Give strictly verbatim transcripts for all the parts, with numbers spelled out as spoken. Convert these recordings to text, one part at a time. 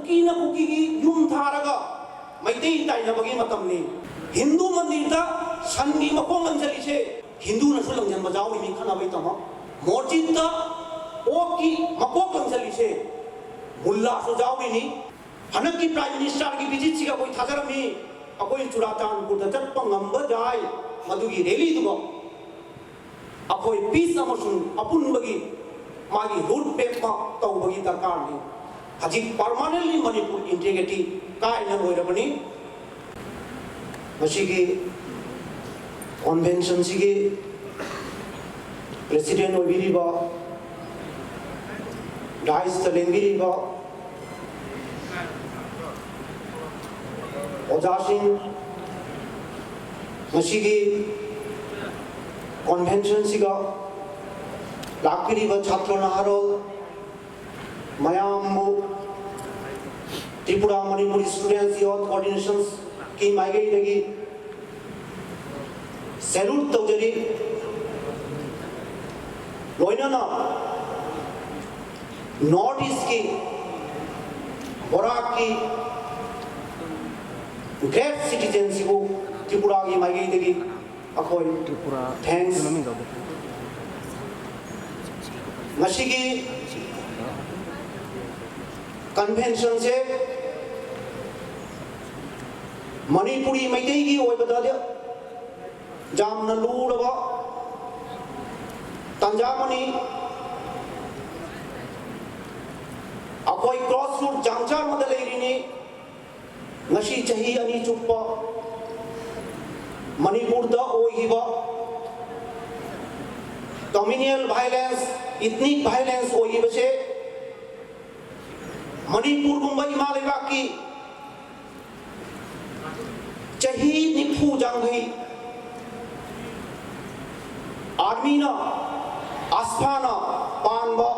ꯀꯨꯀꯤꯅ ꯀꯨꯀꯤꯒꯤ ꯌꯨꯝ ꯊꯥꯔꯒ ꯃꯩꯇꯩ ꯇꯥꯏꯅꯕꯒꯤ ꯃꯇꯝꯅꯤ꯫ ꯍꯤꯟꯗꯨ ꯃꯟꯗꯤꯔꯗ ꯁꯟꯒꯤ ꯃꯀꯣꯛ ꯂꯪꯁꯤꯜꯂꯤꯁꯦ ꯍꯤꯟꯗꯨꯅꯁꯨ ꯂꯪꯁꯤꯟꯕ ꯌꯥꯎꯔꯤꯅꯤ, ꯈꯠꯅꯕꯩ ꯇꯝꯃꯣ꯫ ꯃꯣꯔꯆꯤꯠꯇ ꯑꯣꯛꯀꯤ ꯃꯀꯣꯛ ꯂꯪꯁꯤꯜꯂꯤꯁꯦ ꯃꯨꯜꯂꯥꯁꯨ ꯌꯥꯎꯔꯤꯅꯤ꯫ ꯍꯟꯗꯛꯀꯤ Prime Ministerꯒꯤ visitꯁꯤꯒ ꯑꯩꯈꯣꯏ ꯊꯥꯖꯔꯝꯃꯤ, ꯑꯩꯈꯣꯏ ꯆꯨꯔꯥꯆꯥꯟꯄꯨꯔꯗ ꯆꯠꯄ ꯉꯝꯕ ꯌꯥꯏ꯫ ꯃꯗꯨꯒꯤ rallyꯗꯨꯒ ꯑꯩꯈꯣꯏ peace ꯑꯃꯁꯨꯡ ꯑꯄꯨꯟꯕꯒꯤ ꯃꯥꯒꯤ road map ꯑꯃ ꯇꯧꯕꯒꯤ ꯗꯔꯀꯥꯔꯅꯤ꯫ ꯍꯧꯖꯤꯛ permanently ꯃꯅꯤꯄꯨꯔ integrity ꯀꯥꯏꯅ ꯂꯣꯏꯔꯕꯅꯤ꯫ ꯃꯁꯤꯒꯤ conventionꯁꯤꯒꯤ president ꯑꯣꯏꯕꯤꯔꯤꯕ, daisꯇ ꯂꯦꯡꯕꯤꯔꯤꯕ ꯑꯣꯖꯥꯁꯤꯡ, ꯉꯁꯤꯒꯤ conventionꯁꯤꯒ ꯂꯥꯛꯄꯤꯔꯤꯕ ꯁꯥꯇ꯭ꯔ ꯅꯍꯥꯔꯣꯜ ꯃꯌꯥꯝꯕꯨ ꯇ꯭ꯔꯤꯄꯨꯔꯥ ꯃꯅꯤꯄꯨꯔ Students Youth Coordinationꯒꯤ ꯃꯥꯏꯀꯩꯗꯒꯤ salute ꯇꯧꯖꯔꯤ꯫ ꯂꯣꯏꯅꯅ North Eastꯀꯤ ꯕꯣꯔꯥꯛꯀꯤ great citizenꯁꯤꯕꯨ ꯇ꯭ꯔꯤꯄꯨꯔꯥꯒꯤ ꯃꯥꯏꯀꯩꯗꯒꯤ ꯑꯩꯈꯣꯏ ꯇ꯭ꯔꯤꯄꯨꯔꯥ thanks꯫ ꯃꯃꯤꯡ ꯀꯧꯗꯦ꯫ ꯉꯁꯤꯒꯤ conventionꯁꯦ ꯃꯅꯤꯄꯨꯔꯤ ꯃꯩꯇꯩꯒꯤ ꯑꯣꯏꯕꯗꯗꯤ ꯌꯥꯝꯅ ꯂꯨꯔꯕ ꯇꯥꯟꯖꯥ ꯑꯃꯅꯤ꯫ ꯑꯩꯈꯣꯏ crossroad ꯖꯥꯡꯆꯥ ꯑꯃꯗ ꯂꯩꯔꯤꯅꯤ꯫ ꯉꯁꯤ ꯆꯍꯤ ꯑꯅꯤ ꯆꯨꯞꯄ ꯃꯅꯤꯄꯨꯔꯗ ꯑꯣꯏꯈꯤꯕ communal violence, ethnic violence ꯑꯣꯏꯈꯤꯕꯁꯦ ꯃꯅꯤꯄꯨꯔꯒꯨꯝꯕ ꯏꯃꯥ ꯂꯩꯕꯥꯛꯀꯤ ꯆꯍꯤ ꯅꯤꯐꯨ ꯌꯥꯡꯈꯩ armyꯅ, AFSPAꯅ ꯄꯥꯟꯕ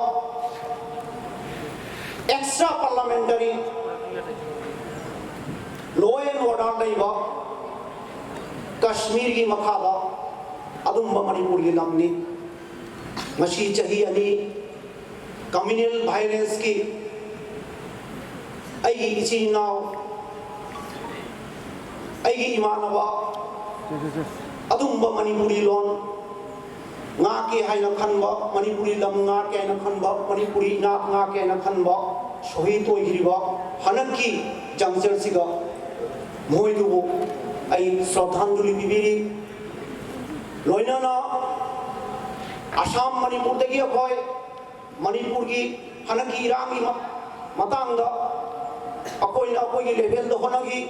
extra parliamentary law and order ꯂꯩꯕ ꯀꯥꯁꯃꯤꯔꯒꯤ ꯃꯈꯥꯗ ꯑꯗꯨꯝꯕ ꯃꯅꯤꯄꯨꯔꯒꯤ ꯂꯝꯅꯤ꯫ ꯉꯁꯤ ꯆꯍꯤ ꯑꯅꯤ communal violenceꯀꯤ ꯑꯩꯒꯤ ꯏꯆꯤꯟ ꯏꯅꯥꯎ, ꯑꯩꯒꯤ ꯏꯃꯥꯟꯅꯕ, ꯑꯗꯨꯝꯕ ꯃꯅꯤꯄꯨꯔꯤ ꯂꯣꯟ ꯉꯥꯛꯀꯦ ꯍꯥꯏꯅ ꯈꯟꯕ, ꯃꯅꯤꯄꯨꯔꯤ ꯂꯝ ꯉꯥꯛꯀꯦ ꯍꯥꯏꯅ ꯈꯟꯕ, ꯃꯅꯤꯄꯨꯔꯤ ꯏꯅꯥꯠ ꯉꯥꯛꯀꯦ ꯍꯥꯏꯅ ꯈꯟꯕ ꯁꯣꯍꯤꯗ ꯑꯣꯏꯈꯤꯕ ꯍꯟꯗꯛꯀꯤ ꯖꯪꯁꯔꯁꯤꯒ ꯃꯣꯏꯗꯨꯕꯨ ꯑꯩ ꯁ꯭ꯔꯗꯥꯟꯖꯂꯤ ꯄꯤꯕꯤꯔꯤ꯫ ꯂꯣꯏꯅꯅ ꯑꯁꯥꯝ, ꯃꯅꯤꯄꯨꯔꯗꯒꯤ ꯑꯩꯈꯣꯏ ꯃꯅꯤꯄꯨꯔꯒꯤ ꯍꯟꯗꯛꯀꯤ ꯏꯔꯥꯡꯒꯤ ꯃ-, ꯃꯇꯥꯡꯗ ꯑꯩꯈꯣꯏꯅ ꯑꯩꯈꯣꯏꯒꯤ ꯂꯦꯚꯦꯜꯗ ꯍꯣꯠꯅꯈꯤ꯫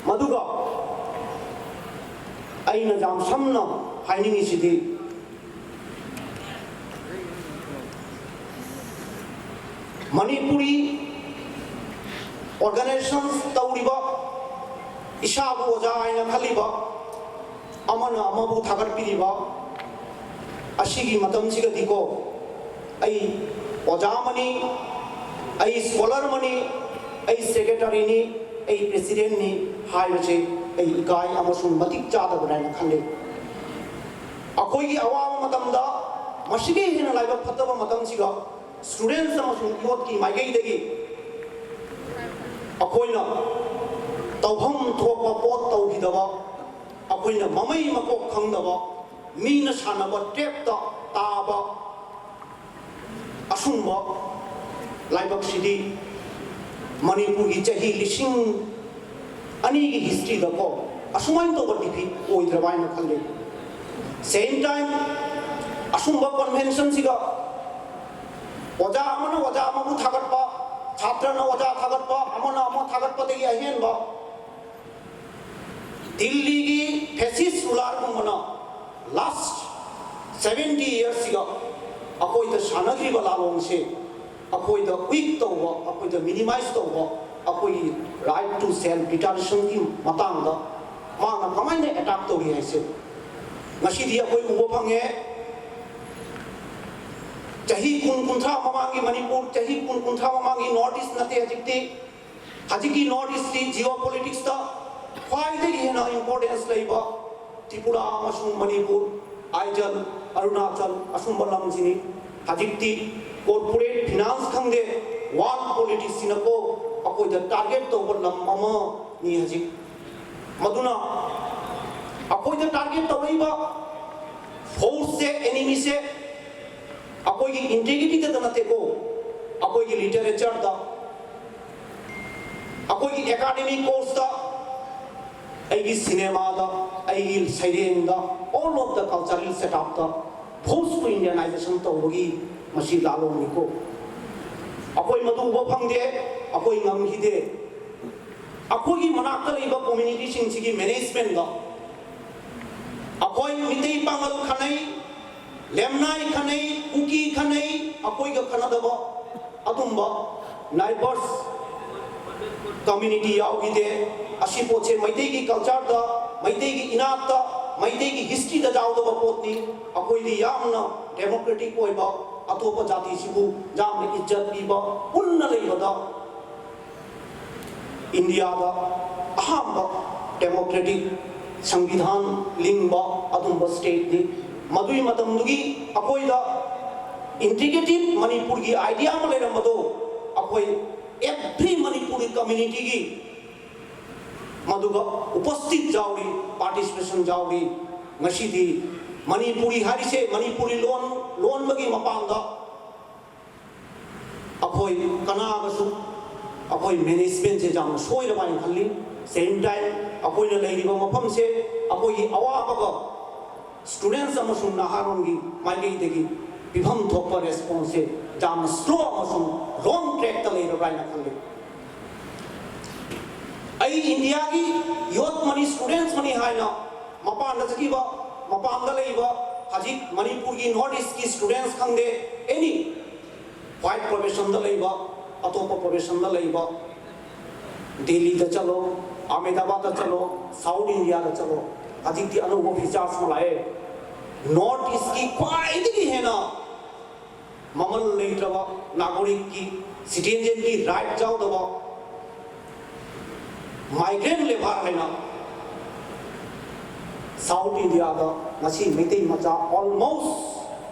ꯃꯗꯨꯒ ꯑꯩꯅ ꯌꯥꯝ ꯁꯝꯅ ꯍꯥꯏꯅꯤꯡꯉꯤꯁꯤꯗꯤ, ꯃꯅꯤꯄꯨꯔꯤ ꯑꯣꯔꯒꯅꯥꯏꯖꯦꯁꯟ ꯇꯧꯔꯤꯕ, ꯏꯁꯥꯕꯨ ꯑꯣꯖꯥ ꯍꯥꯏꯅ ꯈꯜꯂꯤꯕ, ꯑꯃꯅ ꯑꯃꯕꯨ ꯊꯥꯒꯠꯄꯤꯔꯤꯕ, ꯑꯁꯤꯒꯤ ꯃꯇꯝꯁꯤꯒꯗꯤꯀꯣ, ꯑꯩ ꯑꯣꯖꯥ ꯑꯃꯅꯤ, ꯑꯩ ꯁ꯭ꯀꯣꯂꯔ ꯑꯃꯅꯤ, ꯑꯩ ꯁꯦꯀ꯭ꯔꯦꯇꯔꯤꯅꯤ, ꯑꯩ ꯄ꯭ꯔꯦꯁꯤꯗꯦꯟꯠꯅꯤ ꯍꯥꯏꯕꯁꯦ ꯑꯩ ꯏꯀꯥꯏ ꯑꯃꯁꯨꯡ ꯃꯇꯤꯛ ꯆꯥꯗꯕꯅꯦ ꯍꯥꯏꯅ ꯈꯜꯂꯤ꯫ ꯑꯩꯈꯣꯏꯒꯤ ꯑꯋꯥꯕ ꯃꯇꯝꯗ, ꯃꯁꯤꯗꯒꯤ ꯍꯦꯟꯅ ꯂꯥꯏꯕꯛ ꯐꯠꯇꯕ ꯃꯇꯝꯁꯤꯒ, ꯁ꯭ꯇꯨꯗꯦꯟꯠꯁ ꯑꯃꯁꯨꯡ ꯌꯨꯠꯀꯤ ꯃꯥꯏꯀꯩꯗꯒꯤ ꯑꯩꯈꯣꯏꯅ ꯇꯧꯐꯝ ꯊꯣꯛꯄ ꯄꯣꯠ ꯇꯧꯈꯤꯗꯕ, ꯑꯩꯈꯣꯏꯅ ꯃꯃꯩ ꯃꯀꯣꯛ ꯈꯪꯗꯕ, ꯃꯤꯅ ꯁꯥꯟꯅꯕ ꯇ꯭ꯔꯦꯞꯇ ꯇꯥꯕ, ꯑꯁꯨꯝꯕ ꯂꯥꯏꯕꯛꯁꯤꯗꯤ ꯃꯅꯤꯄꯨꯔꯒꯤ ꯆꯍꯤ ꯂꯤꯁꯤꯡ ꯑꯅꯤꯒꯤ ꯍꯤꯁꯇ꯭ꯔꯤꯗꯀꯣ ꯑꯁꯨꯃꯥꯏꯅ ꯇꯧꯕ ꯗꯤꯐꯤꯠ ꯑꯣꯏꯗ꯭ꯔꯕ ꯍꯥꯏꯅ ꯈꯜꯂꯤ꯫ ꯁꯦꯝ ꯇꯥꯏꯝ, ꯑꯁꯨꯝꯕ ꯀꯟꯚꯦꯟꯁꯟꯁꯤꯒ ꯑꯣꯖꯥ ꯑꯃꯅ ꯑꯣꯖꯥ ꯑꯃꯕꯨ ꯊꯥꯒꯠꯄ, ꯁꯥꯇ꯭ꯔꯅ ꯑꯣꯖꯥ ꯊꯥꯒꯠꯄ, ꯑꯃꯅ ꯑꯃ ꯊꯥꯒꯠꯄꯗꯒꯤ ꯑꯍꯦꯟꯕ ꯗꯤꯜꯂꯤꯒꯤ ꯐꯦꯁꯤꯁ ꯔꯨꯂꯔꯒꯨꯝꯕꯅ ꯂꯥꯁ ꯁꯚꯦꯟꯇꯤ ꯏꯌꯔꯁꯁꯤꯒ ꯑꯩꯈꯣꯏꯗ ꯁꯥꯟꯅꯈ꯭ꯔꯤꯕ ꯂꯥꯂꯣꯡꯁꯦ ꯑꯩꯈꯣꯏꯗ ꯋꯤꯛ ꯇꯧꯕ, ꯑꯩꯈꯣꯏꯗ ꯃꯤꯅꯤꯃꯥꯏꯁ ꯇꯧꯕ, ꯑꯩꯈꯣꯏꯒꯤ ꯔꯥꯏꯠ ꯇꯨ ꯁꯦꯜꯐ ꯗꯤꯇꯔꯃꯤꯅꯦꯁꯟꯒꯤ ꯃꯇꯥꯡꯗ ꯃꯥꯅ ꯀꯃꯥꯏꯅ ꯑꯦꯇꯥꯛ ꯇꯧꯔꯤ ꯍꯥꯏꯁꯦ ꯉꯁꯤꯗꯤ ꯑꯩꯈꯣꯏ ꯎꯕ ꯐꯪꯉꯦ꯫ ꯆꯍꯤ ꯀꯨꯟ ꯀꯨꯟꯊ꯭ꯔꯥ ꯃꯃꯥꯡꯒꯤ ꯃꯅꯤꯄꯨꯔ, ꯆꯍꯤ ꯀꯨꯟ ꯀꯨꯟꯊ꯭ꯔꯥ ꯃꯃꯥꯡꯒꯤ ꯅꯣꯔꯠ ꯏꯁ ꯅꯠꯇꯦ ꯍꯧꯖꯤꯛꯇꯤ꯫ ꯍꯧꯖꯤꯛꯀꯤ ꯅꯣꯔꯠ ꯏꯁꯀꯤ ꯖꯤꯑꯣ ꯄꯣꯂꯤꯇꯤꯛꯁꯇ ꯈ꯭ꯋꯥꯏꯗꯒꯤ ꯍꯦꯟꯅ ꯏꯝꯄꯣꯔꯇꯦꯟꯁ ꯂꯩꯕ ꯇ꯭ꯔꯤꯄꯨꯔꯥ ꯑꯃꯁꯨꯡ ꯃꯅꯤꯄꯨꯔ, ꯑꯥꯏꯖꯜ, ꯑꯔꯨꯅꯥꯆꯜ ꯑꯁꯨꯝꯕ ꯂꯝꯁꯤꯅꯤ꯫ ꯍꯧꯖꯤꯛꯇꯤ ꯀꯣꯔꯄꯣꯔꯦꯠ ꯐꯤꯅꯥꯟꯁ ꯈꯪꯗꯦ, ꯋꯥꯔꯜ ꯄꯣꯂꯤꯇꯤꯛꯁꯁꯤꯅꯀꯣ ꯑꯩꯈꯣꯏꯗ ꯇꯥꯔꯒꯦꯠ ꯇꯧꯕ ꯂꯝ ꯑꯃꯅꯤ ꯍꯧꯖꯤꯛ꯫ ꯃꯗꯨꯅ ꯑꯩꯈꯣꯏꯗ ꯇꯥꯔꯒꯦꯠ ꯇꯧꯔꯛꯏꯕ ꯐꯣꯔꯁꯁꯦ, ꯑꯦꯅꯤꯃꯤꯁꯦ ꯑꯩꯈꯣꯏꯒꯤ ꯏꯟꯇꯤꯒ꯭ꯔꯤꯇꯤꯗꯇ ꯅꯠꯇꯦꯀꯣ, ꯑꯩꯈꯣꯏꯒꯤ ꯂꯤꯇꯔꯦꯆꯔꯗ, ꯑꯩꯈꯣꯏꯒꯤ ꯑꯦꯀꯥꯗꯦꯃꯤꯛ ꯀꯣꯔꯁꯇ, ꯑꯩꯒꯤ ꯁꯤꯅꯦꯃꯥꯗ, ꯑꯩꯒꯤ ꯁꯩꯔꯦꯡꯗ, all of the cultural setup ꯇ force to Indianization ꯇꯧꯕꯒꯤ ꯃꯁꯤ ꯂꯥꯂꯣꯡꯅꯤꯀꯣ꯫ ꯑꯩꯈꯣꯏ ꯃꯗꯨ ꯎꯕ ꯐꯪꯗꯦ, ꯑꯩꯈꯣꯏ ꯉꯝꯈꯤꯗꯦ꯫ ꯑꯩꯈꯣꯏꯒꯤ ꯃꯅꯥꯛꯇ ꯂꯩꯕ ꯀꯝꯃ꯭ꯌꯨꯅꯤꯇꯤꯁꯤꯡꯁꯤꯒꯤ ꯃꯦꯅꯦꯖꯃꯦꯟꯗ ꯑꯩꯈꯣꯏ ꯃꯤꯇꯩ ꯄꯥꯉꯜ ꯈꯟꯅꯩ, ꯂꯦꯝꯅꯥꯏ ꯈꯟꯅꯩ, ꯀꯨꯀꯤ ꯈꯟꯅꯩ, ꯑꯩꯈꯣꯏꯒ ꯈꯟꯅꯗꯕ ꯑꯗꯨꯝꯕ ꯅꯥꯏꯕꯔꯁ ꯀꯝꯃ꯭ꯌꯨꯅꯤꯇꯤ ꯌꯥꯎꯈꯤꯗꯦ꯫ ꯑꯁꯤ ꯄꯣꯠꯁꯦ ꯃꯩꯇꯩꯒꯤ ꯀꯜꯆꯔꯗ, ꯃꯩꯇꯩꯒꯤ ꯏꯅꯥꯠꯇ, ꯃꯩꯇꯩꯒꯤ ꯍꯤꯁꯇ꯭ꯔꯤꯗ ꯌꯥꯎꯗꯕ ꯄꯣꯠꯅꯤ꯫ ꯑꯩꯈꯣꯏꯗꯤ ꯌꯥꯝꯅ ꯗꯦꯃꯣꯀ꯭ꯔꯦꯇꯤꯛ ꯑꯣꯏꯕ, ꯑꯇꯣꯞꯄ ꯖꯥꯇꯤꯁꯤꯕꯨ ꯌꯥꯝꯅ ꯏꯖꯠ ꯄꯤꯕ, ꯄꯨꯟꯅ ꯂꯩꯕꯗ ꯏꯟꯗꯤꯌꯥꯗ ꯑꯍꯥꯟꯕ ꯗꯦꯃꯣꯀ꯭ꯔꯦꯇꯤꯛ ꯁꯪꯕꯤꯙꯥꯟ ꯂꯤꯡꯕ ꯑꯗꯨꯝꯕ ꯁ꯭ꯇꯦꯠꯅꯤ꯫ ꯃꯗꯨꯒꯤ ꯃꯇꯝꯗꯨꯒꯤ ꯑꯩꯈꯣꯏꯗ ꯏꯟꯇꯤꯒ꯭ꯔꯦꯇꯤꯚ ꯃꯅꯤꯄꯨꯔꯒꯤ ꯑꯥꯏꯗꯤꯌꯥ ꯑꯃ ꯂꯩꯔꯝꯕꯗꯣ ꯑꯩꯈꯣꯏ ꯑꯦꯚ꯭ꯔꯤ ꯃꯅꯤꯄꯨꯔꯤ ꯀꯝꯃ꯭ꯌꯨꯅꯤꯇꯤꯒꯤ ꯃꯗꯨꯒ ꯎꯄꯁꯊꯤꯠ ꯌꯥꯎꯔꯤ, ꯄꯥꯔꯇꯤꯁꯤꯄꯦꯁꯟ ꯌꯥꯎꯔꯤ꯫ ꯉꯁꯤꯗꯤ ꯃꯅꯤꯄꯨꯔꯤ ꯍꯥꯏꯔꯤꯁꯦ, ꯃꯅꯤꯄꯨꯔꯤ ꯂꯣꯟ ꯂꯣꯟꯕꯒꯤ ꯃꯄꯥꯟꯗ ꯑꯩꯈꯣꯏ ꯀꯅꯥꯒꯁꯨ ꯑꯩꯈꯣꯏ ꯃꯦꯅꯦꯖꯃꯦꯟꯁꯦ ꯌꯥꯝꯅ ꯁꯣꯏꯔꯕ ꯍꯥꯏꯅ ꯈꯜꯂꯤ꯫ ꯁꯦꯝ ꯇꯥꯏꯝ ꯑꯩꯈꯣꯏꯅ ꯂꯩꯔꯤꯕ ꯃꯐꯝꯁꯦ ꯑꯩꯈꯣꯏꯒꯤ ꯑꯋꯥꯕꯒ ꯁ꯭ꯇꯨꯗꯦꯟꯁ ꯑꯃꯁꯨꯡ ꯅꯍꯥꯔꯣꯟꯒꯤ ꯃꯥꯏꯀꯩꯗꯒꯤ ꯄꯤꯐꯝ ꯊꯣꯛꯄ ꯔꯦꯁꯄꯣꯟꯁꯁꯦ ꯌꯥꯝꯅ ꯁ꯭ꯂꯣ ꯑꯃꯁꯨꯡ ꯔꯣꯡ ꯇ꯭ꯔꯦꯛꯇ ꯂꯩꯔꯕ꯭ꯔꯥ ꯍꯥꯏꯅ ꯈꯜꯂꯤ꯫ ꯑꯩ ꯏꯟꯗꯤꯌꯥꯒꯤ ꯌꯨꯠ ꯃꯅꯤ, ꯁ꯭ꯇꯨꯗꯦꯟꯁ ꯃꯅꯤ ꯍꯥꯏꯅ ꯃꯄꯥꯟꯗ ꯆꯠꯈꯤꯕ, ꯃꯄꯥꯟꯗ ꯂꯩꯕ, ꯍꯧꯖꯤꯛ ꯃꯅꯤꯄꯨꯔꯒꯤ ꯅꯣꯔꯠ ꯏꯁꯀꯤ ꯁ꯭ꯇꯨꯗꯦꯟꯁ ꯈꯪꯗꯦ, ꯑꯦꯅꯤ ꯋꯥꯏꯠ ꯄ꯭ꯔꯣꯐꯦꯁꯟꯗ ꯂꯩꯕ, ꯑꯇꯣꯞꯄ ꯄ꯭ꯔꯣꯐꯦꯁꯟꯗ ꯂꯩꯕ, ꯗꯦꯜꯂꯤꯗ ꯆꯠꯂꯣ, ꯑꯍꯃꯦꯗꯥꯕꯥꯗꯇ ꯆꯠꯂꯣ, ꯁꯥꯎꯠ ꯏꯟꯗꯤꯌꯥꯗ ꯆꯠꯂꯣ, ꯍꯧꯖꯤꯛꯇꯤ ꯑꯅꯧꯕ ꯐꯤꯆꯔꯁ ꯑꯃ ꯂꯥꯛꯑꯦ꯫ ꯅꯣꯔꯠ ꯏꯁꯀꯤ ꯈ꯭ꯋꯥꯏꯗꯒꯤ ꯍꯦꯟꯅ ꯃꯃꯜ ꯂꯩꯇ꯭ꯔꯕ, ꯅꯥꯒꯔꯤꯛꯀꯤ, ꯁꯤꯇꯤꯖꯦꯟꯒꯤ ꯔꯥꯏꯠ ꯌꯥꯎꯗꯕ ꯃꯥꯏꯒ꯭ꯔꯦꯟ ꯂꯦꯕꯔ ꯍꯥꯏꯅ ꯁꯥꯎꯠ ꯏꯟꯗꯤꯌꯥꯗ ꯉꯁꯤ ꯃꯩꯇꯩ ꯃꯆꯥ ꯑꯣꯜꯃꯣꯁ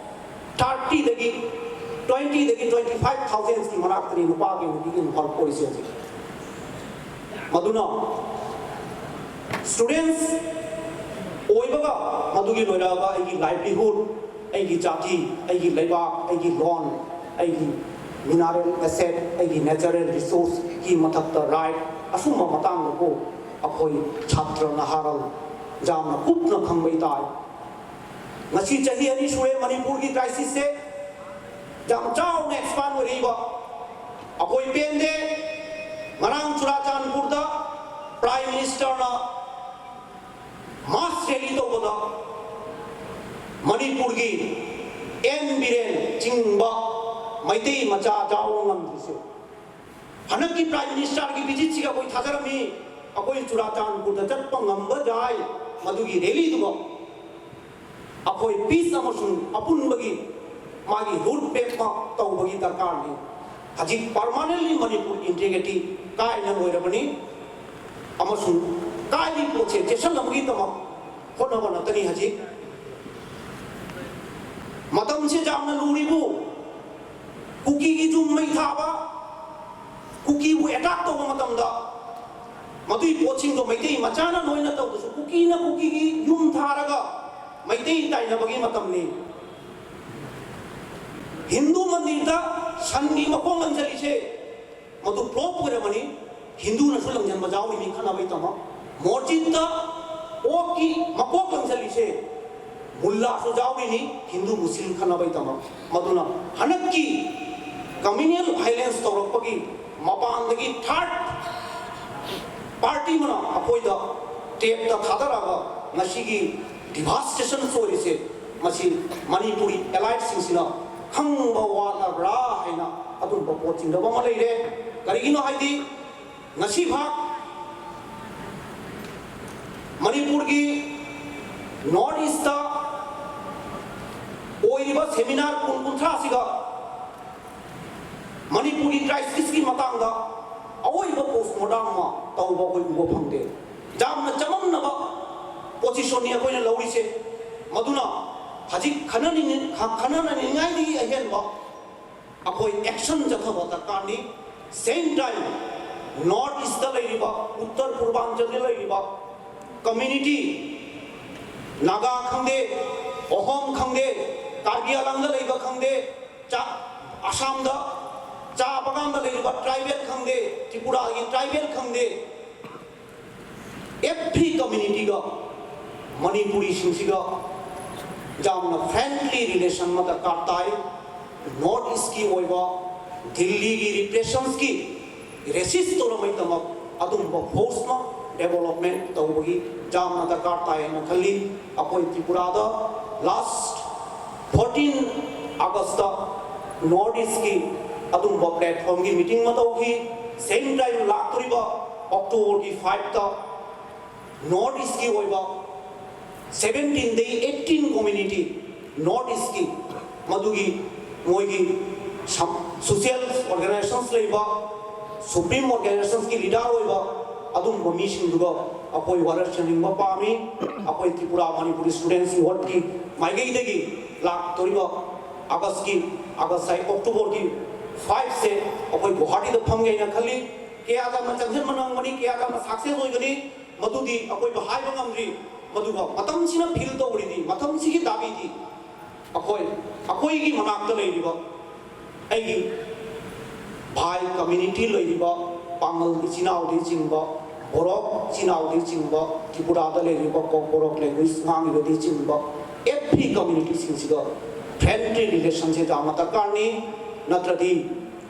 ꯊꯥꯔꯇꯤꯗꯒꯤ Twenty ꯗꯒꯤ twenty five thousand ꯀꯤ ꯃꯅꯥꯛꯇꯅꯤ ꯅꯨꯄꯥꯒꯤ ꯅꯨꯄꯤꯒꯤ ꯏꯝꯐꯥꯜ ꯀꯣꯏꯔꯤꯁꯦ ꯍꯧꯖꯤꯛ꯫ ꯃꯗꯨꯅ students ꯑꯣꯏꯕꯒ ꯃꯗꯨꯒꯤ ꯂꯣꯏꯔꯛꯑꯒ ꯑꯩꯒꯤ livelihood, ꯑꯩꯒꯤ ꯖꯥꯇꯤ, ꯑꯩꯒꯤ ꯂꯩꯕꯥꯛ, ꯑꯩꯒꯤ ꯂꯣꯟ, ꯑꯩꯒꯤ mineral asset, ꯑꯩꯒꯤ natural resource ꯀꯤ ꯃꯊꯛꯇ right, ꯑꯁꯨꯝꯕ ꯃꯇꯥꯡꯗꯕꯨ ꯑꯩꯈꯣꯏ ꯁꯥꯇ꯭ꯔ ꯅꯍꯥꯔꯣꯜ ꯌꯥꯝꯅ ꯀꯨꯞꯅ ꯈꯪꯕꯩ ꯇꯥꯏ꯫ ꯉꯁꯤ ꯆꯍꯤ ꯑꯅꯤ ꯁꯨꯔꯦ ꯃꯅꯤꯄꯨꯔꯒꯤ crisis ꯁꯦ ꯌꯥꯝ ꯆꯥꯎꯅ expand ꯑꯣꯏꯔꯛꯏꯕ꯫ ꯑꯩꯈꯣꯏ ꯄꯦꯟꯗꯦ꯫ ꯉꯔꯥꯡ ꯆꯨꯔꯥꯆꯥꯟꯄꯨꯔꯗ Prime Minister ꯅ mass rally ꯇꯧꯕꯗ ꯃꯅꯤꯄꯨꯔꯒꯤ ꯑꯦꯟ ꯕꯤꯔꯦꯟ ꯆꯤꯡꯕ ꯃꯩꯇꯩ ꯃꯆꯥ ꯌꯥꯎꯕ ꯉꯝꯗ꯭ꯔꯤꯁꯦ꯫ ꯍꯟꯗꯛꯀꯤ Prime Minister ꯒꯤ visit ꯁꯤꯒ ꯑꯩꯈꯣꯏ ꯊꯥꯖꯔꯝꯃꯤ꯫ ꯑꯩꯈꯣꯏ ꯆꯨꯔꯥꯆꯥꯟꯄꯨꯔꯗ ꯆꯠꯄ ꯉꯝꯕ ꯌꯥꯏ꯫ ꯃꯗꯨꯒꯤ rally ꯗꯨꯒ ꯑꯩꯈꯣꯏ peace ꯑꯃꯁꯨꯡ ꯑꯄꯨꯟꯕꯒꯤ ꯃꯥꯒꯤ road map ꯑꯃ ꯇꯧꯕꯒꯤ ꯗꯔꯀꯥꯔꯅꯤ꯫ ꯍꯧꯖꯤꯛ permanently ꯃꯅꯤꯄꯨꯔ integrity ꯀꯥꯏꯅ ꯂꯣꯏꯔꯕꯅꯤ꯫ ꯑꯃꯁꯨꯡ ꯀꯥꯏꯔꯤ ꯄꯣꯠꯁꯦ ꯆꯦꯁꯟꯅꯕꯒꯤꯗꯃꯛ ꯍꯣꯠꯅꯕ ꯅꯠꯇꯅꯤ꯫ ꯍꯧꯖꯤꯛ ꯃꯇꯝꯁꯦ ꯌꯥꯝꯅ ꯂꯨꯔꯤꯕꯨ, ꯀꯨꯀꯤꯒꯤ ꯌꯨꯝ ꯃꯩ ꯊꯥꯕ, ꯀꯨꯀꯤꯕꯨ attack ꯇꯧꯕ ꯃꯇꯝꯗ ꯃꯗꯨꯒꯤ ꯄꯣꯠꯁꯤꯡꯗꯣ ꯃꯩꯇꯩ ꯃꯆꯥꯅ ꯂꯣꯏꯅ ꯇꯧꯗ꯭ꯔꯁꯨ, ꯀꯨꯀꯤꯅ ꯀꯨꯀꯤꯒꯤ ꯌꯨꯝ ꯊꯥꯔꯒ ꯃꯩꯇꯩ ꯇꯥꯏꯅꯕꯒꯤ ꯃꯇꯝꯅꯤ꯫ ꯍꯤꯟꯗꯨ ꯃꯟꯗꯤꯔꯗ ꯁꯟꯒꯤ ꯃꯈꯣꯡ ꯂꯪꯁꯤꯜꯂꯤꯁꯦ ꯃꯗꯨ proof ꯑꯣꯏꯔꯕꯅꯤ꯫ ꯍꯤꯟꯗꯨꯅꯁꯨ ꯂꯪꯁꯤꯟꯕ ꯌꯥꯎꯔꯤꯅꯤ ꯈꯠꯅꯕꯩꯗꯃꯛ꯫ ꯃꯣꯔꯖꯤꯠꯇ ꯑꯣꯛꯀꯤ ꯃꯀꯣꯛ ꯂꯪꯁꯤꯜꯂꯤꯁꯦ ꯃꯨꯜꯂꯥꯁꯨ ꯌꯥꯎꯔꯤꯅꯤ, ꯍꯤꯟꯗꯨ ꯃꯨꯁꯂꯤꯝ ꯈꯠꯅꯕꯩꯗꯃꯛ꯫ ꯃꯗꯨꯅ ꯍꯟꯗꯛꯀꯤ communal violence ꯇꯧꯔꯛꯄꯒꯤ ꯃꯄꯥꯟꯗꯒꯤ third party ꯑꯃꯅ ꯑꯩꯈꯣꯏꯗ tape ꯇ ꯊꯥꯗꯔꯛꯑꯒ ꯉꯁꯤꯒꯤ devastation ꯑꯣꯏꯔꯤꯁꯦ, ꯃꯁꯤ ꯃꯅꯤꯄꯨꯔꯤ elite ꯁꯤꯡꯁꯤꯅ ꯈꯪꯕ ꯋꯥꯠꯂꯕ꯭ꯔꯥ ꯍꯥꯏꯅ ꯑꯗꯨꯝꯕ ꯄꯣꯠ ꯆꯤꯡꯅꯕ ꯑꯃ ꯂꯩꯔꯦ꯫ ꯀꯔꯤꯒꯤꯅꯣ ꯍꯥꯏꯗꯤ, ꯉꯁꯤ ꯐꯥꯎ ꯃꯅꯤꯄꯨꯔꯒꯤ North East ꯇ ꯑꯣꯏꯔꯤꯕ seminar ꯀꯨꯟ ꯀꯨꯟꯊ꯭ꯔꯥꯁꯤꯒ ꯃꯅꯤꯄꯨꯔꯒꯤ crisis ꯀꯤ ꯃꯇꯥꯡꯗ ꯑꯑꯣꯏꯕ postmortem ꯑꯃ ꯇꯧꯕ ꯑꯩꯈꯣꯏ ꯎꯕ ꯐꯪꯗꯦ꯫ ꯌꯥꯝꯅ ꯆꯃꯝꯅꯕ position ꯅꯤ ꯑꯩꯈꯣꯏꯅ ꯂꯧꯔꯤꯁꯦ꯫ ꯃꯗꯨꯅ ꯍꯧꯖꯤꯛ ꯈꯟꯅꯅꯤꯡ-, ꯈꯟꯅꯅꯤꯡꯉꯥꯏꯗꯒꯤ ꯑꯍꯦꯟꯕ ꯑꯩꯈꯣꯏ ꯑꯦꯛꯁꯟ ꯆꯠꯊꯕ ꯗꯔꯀꯥꯔꯅꯤ꯫ Same time, North East ꯇ ꯂꯩꯔꯤꯕ, ꯎꯠꯇꯔ ꯄꯨꯔꯕꯥꯟꯆꯜꯗ ꯂꯩꯔꯤꯕ ꯀꯝꯃ꯭ꯌꯨꯅꯤꯇꯤ, ꯅꯥꯒꯥ ꯈꯪꯗꯦ, ꯑꯍꯣꯝ ꯈꯪꯗꯦ, ꯀꯥꯔꯕꯤ ꯑꯪꯂꯣꯡꯗ ꯂꯩꯕ ꯈꯪꯗꯦ, ꯆꯥ ꯑꯁꯥꯝꯗ ꯆꯥ ꯕꯒꯥꯟꯗ ꯂꯩꯔꯤꯕ ꯇ꯭ꯔꯥꯏꯕꯦꯜ ꯈꯪꯗꯦ, ꯇ꯭ꯔꯤꯄꯨꯔꯥꯒꯤ ꯇ꯭ꯔꯥꯏꯕꯦꯜ ꯈꯪꯗꯦ, ꯑꯦꯚ꯭ꯔꯤ ꯀꯝꯃ꯭ꯌꯨꯅꯤꯇꯤꯒ, ꯃꯅꯤꯄꯨꯔꯤꯁꯤꯡꯁꯤꯒ ꯌꯥꯝꯅ ꯐ꯭ꯔꯦꯟꯗꯂꯤ ꯔꯤꯂꯦꯁꯟ ꯑꯃ ꯗꯔꯀꯥꯔ ꯇꯥꯏ꯫ ꯅꯣꯔꯠ ꯏꯁꯀꯤ ꯑꯣꯏꯕ ꯗꯤꯜꯂꯤꯒꯤ ꯔꯤꯄ꯭ꯔꯦꯁꯟꯁꯀꯤ ꯔꯦꯁꯤꯁ ꯇꯧꯔꯝꯕꯩꯗꯃꯛ ꯑꯗꯨꯝꯕ ꯐꯣꯔꯁ ꯑꯃ ꯗꯦꯕꯂꯞꯃꯦꯟ ꯇꯧꯕꯒꯤ ꯌꯥꯝꯅ ꯗꯔꯀꯥꯔ ꯇꯥꯏ ꯍꯥꯏꯅ ꯈꯜꯂꯤ꯫ ꯑꯩꯈꯣꯏ ꯇ꯭ꯔꯤꯄꯨꯔꯥꯗ ꯂꯥꯁ ꯐꯣꯔꯇꯤꯟ ꯑꯥꯒꯁꯇ ꯅꯣꯔꯠ ꯏꯁꯀꯤ ꯑꯗꯨꯝꯕ ꯄ꯭ꯂꯦꯠꯐꯣꯝꯒꯤ ꯃꯤꯇꯤꯡ ꯑꯃ ꯇꯧꯈꯤ꯫ ꯁꯦꯝ ꯇꯥꯏꯝ ꯂꯥꯛꯇꯣꯔꯤꯕ ꯑꯣꯛꯇꯣꯕꯔꯒꯤ ꯐꯥꯏꯚꯇ ꯅꯣꯔꯠ ꯏꯁꯀꯤ ꯑꯣꯏꯕ ꯁꯦꯚꯦꯟꯇꯤꯟꯗꯒꯤ ꯑꯩꯠꯇꯤꯟ ꯀꯝꯃ꯭ꯌꯨꯅꯤꯇꯤ ꯅꯣꯔꯠ ꯏꯁꯀꯤ, ꯃꯗꯨꯒꯤ ꯃꯣꯏꯒꯤ ꯁꯣꯁꯤꯌꯦꯜ ꯑꯣꯔꯒꯅꯥꯏꯖꯦꯁꯟꯁ ꯂꯩꯕ, ꯁꯨꯄ꯭ꯔꯤꯝ ꯑꯣꯔꯒꯅꯥꯏꯖꯦꯁꯟꯁꯀꯤ ꯂꯤꯗꯔ ꯑꯣꯏꯕ ꯑꯗꯨꯒꯨꯝꯕ ꯃꯤꯁꯤꯡꯗꯨꯒ ꯑꯩꯈꯣꯏ ꯋꯥꯔꯦꯞ ꯁꯦꯝꯅꯤꯡꯕ ꯄꯥꯝꯃꯤ꯫ ꯑꯩꯈꯣꯏ ꯇ꯭ꯔꯤꯄꯨꯔꯥ ꯃꯅꯤꯄꯨꯔꯤ ꯁ꯭ꯇꯨꯗꯦꯟꯠꯁ ꯌꯨꯅꯤꯌꯟꯒꯤ ꯃꯥꯏꯀꯩꯗꯒꯤ ꯂꯥꯛꯇꯧꯔꯤꯕ ꯑꯥꯒꯁꯀꯤ, ꯑꯥꯒꯁ ꯍꯥꯏ, ꯑꯣꯛꯇꯣꯕꯔꯒꯤ ꯐꯥꯏꯚꯁꯦ ꯑꯩꯈꯣꯏ ꯒꯨꯋꯥꯍꯥꯇꯤꯗ ꯐꯝꯒꯦ ꯍꯥꯏꯅ ꯈꯜꯂꯤ꯫ ꯀꯌꯥꯗ ꯑꯃ ꯆꯪꯁꯤꯟꯕ ꯉꯝꯒꯅꯤ, ꯀꯌꯥꯗ ꯑꯃ ꯁꯛꯁꯦꯁ ꯑꯣꯏꯒꯅꯤ, ꯃꯗꯨꯗꯤ ꯑꯩꯈꯣꯏꯕꯨ ꯍꯥꯏꯕ ꯉꯝꯗ꯭ꯔꯤ꯫ ꯑꯗꯨꯒ ꯃꯇꯝꯁꯤꯅ ꯐꯤꯜ ꯇꯧꯔꯤꯗꯤ, ꯃꯇꯝꯁꯤꯒꯤ ꯗꯥꯕꯤꯗꯤ ꯑꯩꯈꯣꯏ, ꯑꯩꯈꯣꯏꯒꯤ ꯃꯅꯥꯛꯇ ꯂꯩꯔꯤꯕ ꯑꯩꯒꯤ ꯚꯥꯏ ꯀꯝꯃ꯭ꯌꯨꯅꯤꯇꯤ ꯂꯩꯔꯤꯕ ꯄꯥꯉꯜ ꯏꯆꯤꯟ ꯏꯅꯥꯎꯗꯒꯤ ꯆꯤꯡꯕ, ꯕꯣꯔꯣꯛ ꯏꯆꯤꯟ ꯏꯅꯥꯎꯗꯒꯤ ꯆꯤꯡꯕ, ꯇ꯭ꯔꯤꯄꯨꯔꯥꯗ ꯂꯩꯔꯤꯕ ꯀꯣꯛꯕꯣꯔꯣꯛ ꯂꯦꯡꯒ꯭ꯋꯦꯖ ꯉꯥꯡꯉꯤꯕꯗꯒꯤ ꯆꯤꯡꯕ ꯑꯦꯚ꯭ꯔꯤ ꯀꯝꯃ꯭ꯌꯨꯅꯤꯇꯤꯁꯤꯡꯁꯤꯒ ꯐ꯭ꯔꯦꯟꯗꯂꯤ ꯔꯤꯂꯦꯁꯟꯁꯦ ꯌꯥꯝꯅ ꯗꯔꯀꯥꯔꯅꯤ꯫ ꯅꯠꯇ꯭ꯔꯗꯤ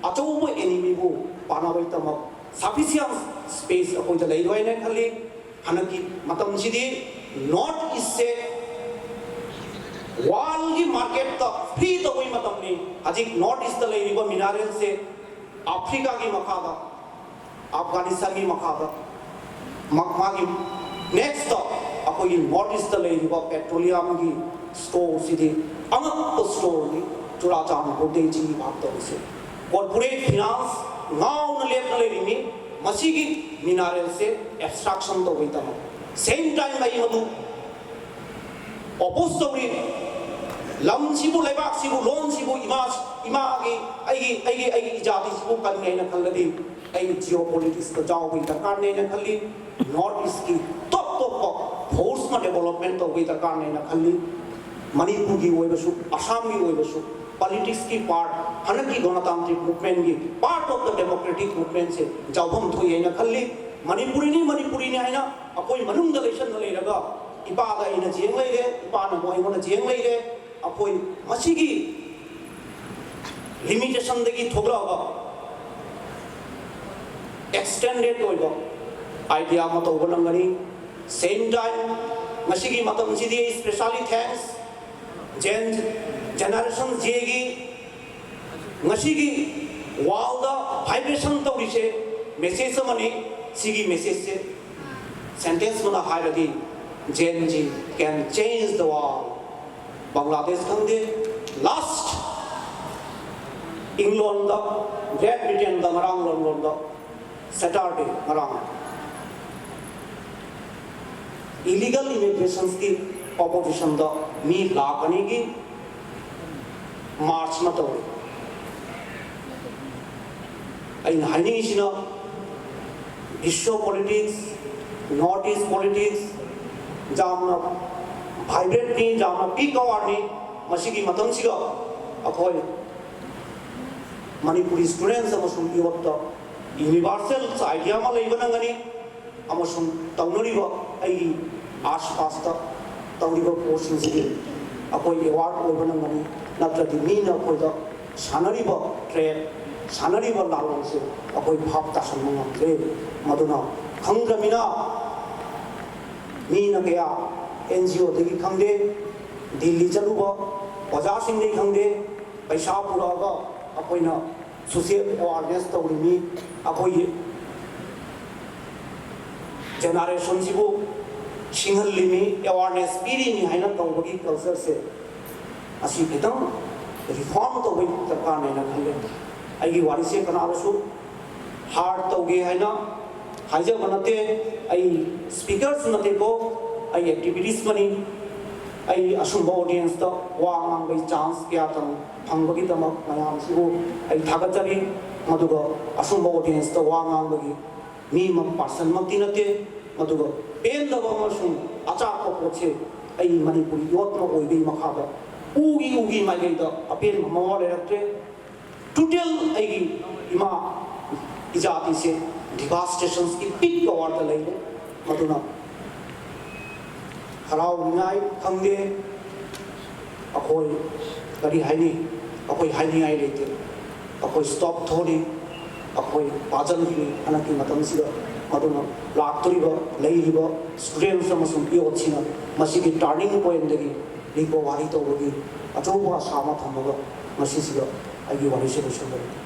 ꯑꯆꯧꯕ ꯑꯦꯅꯤꯃꯤꯕꯨ ꯄꯥꯅꯕꯒꯤꯗꯃꯛ ꯁꯐꯤꯁꯤꯌꯦꯟ ꯁ꯭ꯄꯦꯁ ꯑꯩꯈꯣꯏꯗ ꯂꯩꯔꯣꯏ ꯍꯥꯏꯅ ꯈꯜꯂꯤ꯫ ꯍꯟꯗꯛꯀꯤ ꯃꯇꯝꯁꯤꯗꯤ ꯅꯣꯔꯠ ꯏꯁꯁꯦ ꯋꯥꯔꯜꯒꯤ ꯃꯥꯔꯀꯦꯠꯇ ꯐ꯭ꯔꯤ ꯇꯧꯕꯒꯤ ꯃꯇꯝꯅꯤ꯫ ꯍꯧꯖꯤꯛ ꯅꯣꯔꯠ ꯏꯁꯇ ꯂꯩꯔꯤꯕ ꯃꯤꯅꯔꯦꯜꯁꯦ ꯑꯐ꯭ꯔꯤꯀꯥꯒꯤ ꯃꯈꯥꯗ, ꯑꯐꯒꯥꯅꯤꯁꯇꯥꯟꯒꯤ ꯃꯈꯥꯗ, ꯃꯥ-, ꯃꯥꯒꯤ ꯅꯦꯛꯁꯇ ꯑꯩꯈꯣꯏꯒꯤ ꯅꯣꯔꯠ ꯏꯁꯇ ꯂꯩꯔꯤꯕ ꯄꯦꯇ꯭ꯔꯣꯂꯤꯌꯝꯒꯤ ꯁ꯭ꯇꯣꯔꯁꯤꯗꯤ ꯑꯉꯛꯄ ꯁ꯭ꯇꯣꯔꯅꯤ꯫ ꯆꯨꯔꯥꯆꯥꯟꯄꯨꯔꯗꯒꯤ ꯆꯤꯅꯤ ꯚꯥꯞ ꯇꯧꯔꯤꯁꯦ꯫ ꯀꯣꯔꯄꯣꯔꯦꯠ ꯐꯤꯅꯥꯟꯁ ꯉꯥꯎꯅ ꯂꯦꯞꯅ ꯂꯩꯔꯤꯃꯤ꯫ ꯃꯁꯤꯒꯤ ꯃꯤꯅꯔꯦꯜꯁꯦ ꯑꯦꯛꯁꯇ꯭ꯔꯥꯛꯁꯟ ꯇꯧꯕꯒꯤꯗꯃꯛ꯫ ꯁꯦꯝ ꯇꯥꯏꯝ ꯑꯩ ꯃꯗꯨ ꯑꯣꯄꯣꯖ ꯇꯧꯔꯤ꯫ ꯂꯝꯁꯤꯕꯨ, ꯂꯩꯕꯥꯛꯁꯤꯕꯨ, ꯂꯣꯟꯁꯤꯕꯨ, ꯏꯃꯥ, ꯏꯃꯥꯒꯤ, ꯑꯩꯒꯤ, ꯑꯩꯒꯤ, ꯑꯩꯒꯤ ꯏꯖꯥꯇꯤꯁꯤꯕꯨ ꯀꯟꯒꯦ ꯍꯥꯏꯅ ꯈꯜꯂꯗꯤ, ꯑꯩ ꯖꯤꯑꯣ ꯄꯣꯂꯤꯇꯤꯛꯁꯇ ꯌꯥꯎꯕꯒꯤ ꯗꯔꯀꯥꯔꯅꯦꯅ ꯈꯜꯂꯤ꯫ ꯅꯣꯔꯠ ꯏꯁꯀꯤ ꯇꯣꯞ ꯇꯣꯞꯄ ꯐꯣꯔꯁ ꯑꯃ ꯗꯦꯕꯂꯞꯃꯦꯟ ꯇꯧꯕꯒꯤ ꯗꯔꯀꯥꯔꯅꯦꯅ ꯈꯜꯂꯤ꯫ ꯃꯅꯤꯄꯨꯔꯒꯤ ꯑꯣꯏꯕꯁꯨ, ꯑꯁꯥꯝꯒꯤ ꯑꯣꯏꯕꯁꯨ, ꯄꯣꯂꯤꯇꯤꯛꯁꯀꯤ ꯄꯥꯔꯠ, ꯍꯟꯗꯛꯀꯤ ꯒꯅꯇꯥꯟꯇ꯭ꯔꯤꯛ ꯃꯨꯚꯃꯦꯟꯒꯤ ꯄꯥꯔꯠ ꯑꯣꯐ ꯗ ꯗꯦꯃꯣꯀ꯭ꯔꯦꯇꯤꯛ ꯃꯨꯚꯃꯦꯟꯁꯦ ꯌꯥꯎꯐꯝ ꯊꯣꯛꯏ ꯍꯥꯏꯅ ꯈꯜꯂꯤ꯫ ꯃꯅꯤꯄꯨꯔꯤꯅꯤ, ꯃꯅꯤꯄꯨꯔꯤꯅꯤ ꯍꯥꯏꯅ ꯑꯩꯈꯣꯏ ꯃꯅꯨꯡꯗ ꯂꯩꯁꯟꯅ ꯂꯩꯔꯒ, ꯏꯄꯥꯗ ꯑꯩꯅ ꯖꯦꯡ ꯂꯩꯔꯦ, ꯏꯄꯥꯅ ꯑꯃꯨꯛ ꯑꯩꯉꯣꯟꯗ ꯖꯦꯡ ꯂꯩꯔꯦ, ꯑꯩꯈꯣꯏ ꯃꯁꯤꯒꯤ ꯂꯤꯃꯤꯇꯦꯁꯟꯗꯒꯤ ꯊꯣꯛꯂꯛꯑꯒ ꯑꯦꯛꯁꯇꯦꯟꯗꯦꯗ ꯑꯣꯏꯕ ꯑꯥꯏꯗꯤꯌꯥ ꯑꯃ ꯇꯧꯕ ꯉꯝꯒꯅꯤ꯫ ꯁꯦꯝ ꯇꯥꯏꯝ, ꯉꯁꯤꯒꯤ ꯃꯇꯝꯁꯤꯗꯤ specially thanks Gen, Generation Zꯒꯤ ꯉꯁꯤꯒꯤ ꯋꯥꯔꯜꯗ ꯚꯥꯏꯕ꯭ꯔꯦꯁꯟ ꯇꯧꯔꯤꯁꯦ ꯃꯦꯁꯦꯖ ꯑꯃꯅꯤ꯫ ꯁꯤꯒꯤ ꯃꯦꯁꯦꯖꯁꯦ ꯁꯦꯟꯇꯦꯟꯁ ꯑꯃꯅ ꯍꯥꯏꯔꯗꯤ, Gen Z can change the world꯫ Bangladesh ꯈꯪꯗꯦ, ꯂꯥꯁ ꯏꯪꯂꯣꯟꯗ, ꯒ꯭ꯔꯦꯠ ꯕ꯭ꯔꯤꯇꯦꯟꯗ ꯉꯔꯥꯡ ꯂꯣꯟꯂꯣꯝꯗ ꯁꯦꯇꯔꯗꯦ ꯉꯔꯥꯡ ꯏꯂꯤꯒꯜ ꯏꯃꯤꯒ꯭ꯔꯦꯁꯟꯁꯀꯤ ꯑꯣꯄꯣꯖꯤꯁꯟꯗ ꯃꯤ ꯂꯥꯈ ꯑꯅꯤꯒꯤ ꯃꯥꯔꯆ ꯑꯃ ꯇꯧꯔꯤ꯫ ꯑꯩꯅ ꯍꯥꯏꯅꯤꯡꯉꯤꯁꯤꯅ, Visva politics, north east politics ꯌꯥꯝꯅ ꯚꯥꯏꯕ꯭ꯔꯦꯟꯠꯅꯤ, ꯌꯥꯝꯅ ꯄꯤꯛ ꯑꯋꯥꯔꯅꯤ꯫ ꯃꯁꯤꯒꯤ ꯃꯇꯝꯁꯤꯗ ꯑꯩꯈꯣꯏ ꯃꯅꯤꯄꯨꯔꯤ ꯁ꯭ꯇꯨꯗꯦꯟꯠꯁ ꯑꯃꯁꯨꯡ ꯌꯨꯠꯇ ꯌꯨꯅꯤꯚꯔꯁꯦꯜ ꯑꯥꯏꯗꯤꯌꯥ ꯑꯃ ꯂꯩꯕ ꯅꯪꯒꯅꯤ꯫ ꯑꯃꯁꯨꯡ ꯇꯧꯅꯔꯤꯕ ꯑꯩꯒꯤ ꯑꯥꯁꯄꯥꯁꯇ ꯇꯧꯔꯤꯕ ꯄꯣꯠꯁꯤꯡꯁꯤꯗꯤ ꯑꯩꯈꯣꯏ ꯑꯦꯋꯥꯔ ꯑꯣꯏꯕ ꯅꯪꯒꯅꯤ꯫ ꯅꯠꯇ꯭ꯔꯗꯤ ꯃꯤꯅ ꯑꯩꯈꯣꯏꯗ ꯁꯥꯟꯅꯔꯤꯕ ꯇ꯭ꯔꯦꯠ, ꯁꯥꯟꯅꯔꯤꯕ ꯂꯥꯂꯣꯡꯁꯦ ꯑꯩꯈꯣꯏ ꯚꯥꯞ ꯇꯥꯁꯟꯕ ꯉꯝꯗ꯭ꯔꯦ꯫ ꯃꯗꯨꯅ ꯈꯪꯗ꯭ꯔꯃꯤꯅ ꯃꯤꯅ ꯀꯌꯥ, ꯑꯦꯟ ꯖꯤ ꯑꯣꯗꯒꯤ ꯈꯪꯗꯦ, ꯗꯤꯜꯂꯤ ꯆꯠꯂꯨꯕ ꯑꯣꯖꯥꯁꯤꯡꯗꯒꯤ ꯈꯪꯗꯦ, ꯄꯩꯁꯥ ꯄꯨꯔꯛꯑꯒ ꯑꯩꯈꯣꯏꯅ ꯁꯣꯁꯤꯌꯦꯜ ꯑꯦꯋꯥꯔꯅꯦꯁ ꯇꯧꯔꯤꯃꯤ꯫ ꯑꯩꯈꯣꯏꯒꯤ ꯖꯦꯅꯔꯦꯁꯟꯁꯤꯕꯨ ꯁꯤꯡꯍꯜꯂꯤꯃꯤ, ꯑꯦꯋꯥꯔꯅꯦꯁ ꯄꯤꯔꯤꯃꯤ ꯍꯥꯏꯅ ꯇꯧꯕꯒꯤ ꯀꯜꯆꯔꯁꯦ, ꯑꯁꯤ ꯈꯤꯇꯪ ꯔꯤꯐꯣꯔꯝ ꯇꯧꯕꯒꯤ ꯗꯔꯀꯥꯔꯅꯦꯅ ꯈꯜꯂꯦ꯫ ꯑꯩꯒꯤ ꯋꯥꯔꯤꯁꯦ ꯀꯅꯥꯗꯁꯨ ꯍꯥꯔꯠ ꯇꯧꯒꯦ ꯍꯥꯏꯅ ꯍꯥꯏꯖꯕ ꯅꯠꯇꯦ꯫ ꯑꯩ ꯁ꯭ꯄꯤꯀꯔꯁꯨ ꯅꯠꯇꯦꯀꯣ, ꯑꯩ ꯑꯦꯛꯇꯤꯚꯤꯁ꯭ꯠ ꯑꯃꯅꯤ꯫ ꯑꯩ ꯑꯁꯨꯝꯕ ꯑꯣꯗꯤꯌꯦꯟꯁꯇ ꯋꯥ ꯉꯥꯡꯕꯒꯤ ꯆꯥꯟꯁ ꯀꯌꯥ ꯐꯪꯕꯒꯤꯗꯃꯛ ꯃꯌꯥꯝꯁꯤꯕꯨ ꯑꯩ ꯊꯥꯒꯠꯆꯔꯤ꯫ ꯃꯗꯨꯒ ꯑꯁꯨꯝꯕ ꯑꯣꯗꯤꯌꯦꯟꯁꯇ ꯋꯥ ꯉꯥꯡꯕꯒꯤ ꯃꯤ ꯑꯃ ꯄꯥꯔꯁꯟꯃꯛꯇꯤ ꯅꯠꯇꯦ꯫ ꯃꯗꯨꯒ ꯄꯦꯟꯗꯕ ꯑꯃꯁꯨꯡ ꯑꯆꯥꯛꯄ ꯄꯣꯠꯁꯦ ꯑꯩ ꯃꯅꯤꯄꯨꯔꯤ ꯌꯣꯠ ꯑꯃ ꯑꯣꯏꯕꯒꯤ ꯃꯈꯥꯗ ꯎꯒꯤ ꯎꯒꯤ ꯃꯥꯏꯀꯩꯗ ꯑꯄꯦꯟꯕ ꯃꯃꯥ ꯂꯩꯔꯛꯇ꯭ꯔꯦ꯫ ꯇꯣꯇꯦꯜ ꯑꯩꯒꯤ ꯏꯃꯥ ꯏꯖꯥꯇꯤꯁꯦ ꯗꯤꯚꯥꯁꯇꯦꯁꯟꯁꯀꯤ ꯄꯤꯛ ꯑꯋꯥꯔꯗ ꯂꯩꯔꯦ꯫ ꯃꯗꯨꯅ ꯍꯔꯥꯎꯅꯤꯡꯉꯥꯏ ꯈꯪꯗꯦ꯫ ꯑꯩꯈꯣꯏ ꯀꯔꯤ ꯍꯥꯏꯅꯤ? ꯑꯩꯈꯣꯏ ꯍꯥꯏꯅꯤꯡꯉꯥꯏ ꯂꯩꯇꯦ꯫ ꯑꯩꯈꯣꯏ ꯁ꯭ꯇꯣꯞ ꯊꯣꯛꯂꯤ꯫ ꯑꯩꯈꯣꯏ ꯄꯥꯖꯜꯒꯤ ꯍꯟꯗꯛꯀꯤ ꯃꯇꯝꯁꯤꯗ꯫ ꯃꯗꯨꯅ ꯂꯥꯛꯇꯣꯔꯤꯕ ꯂꯩꯔꯤꯕ ꯁ꯭ꯇꯨꯗꯦꯟꯁ ꯑꯃꯁꯨꯡ ꯌꯣꯠꯁꯤꯅ ꯃꯁꯤꯒꯤ ꯇꯥꯔꯅꯤꯡ ꯄꯣꯏꯟꯗꯒꯤ ꯔꯤꯀꯣꯚꯔꯤ ꯇꯧꯕꯒꯤ ꯑꯆꯧꯕ ꯑꯁꯥ ꯑꯃ ꯊꯝꯃꯒ ꯃꯁꯤꯁꯤꯗ ꯑꯩꯒꯤ ꯋꯥꯔꯤꯁꯤ ꯂꯣꯏꯁꯤꯟꯖꯔꯒꯦ꯫